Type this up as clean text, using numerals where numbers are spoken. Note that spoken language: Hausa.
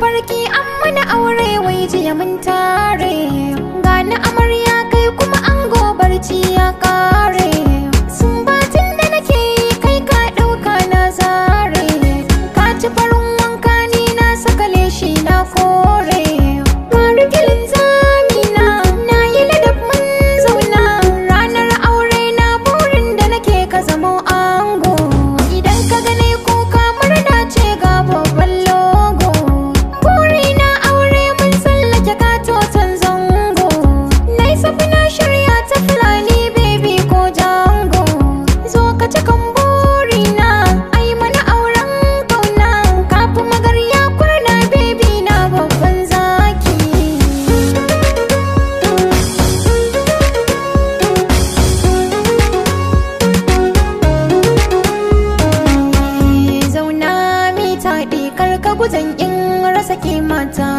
Mafarki an mana aure wai jiya mun tare. Gani amarya kai kuma ango barci ya kare. Sumbatin da nake yi kai ka ɗauka na zare. Ka ci farin wanka ni na saka leshi na kore. Marikilin zamina na yi ladab mun zauna. Ranar aure na burin da nake ka zamo ango. Idan ka gane kuka murna ce ga babban logo. Burina aure mun tsallake katoton zango. Na yi safi na shirya ta Fulani baby ko jango. Zo ka cikan burina ai mana auren kauna. Kafi magarya kurna baby na babban zaki. Zauna mi taɗi kar ka guzan in rasa kimata.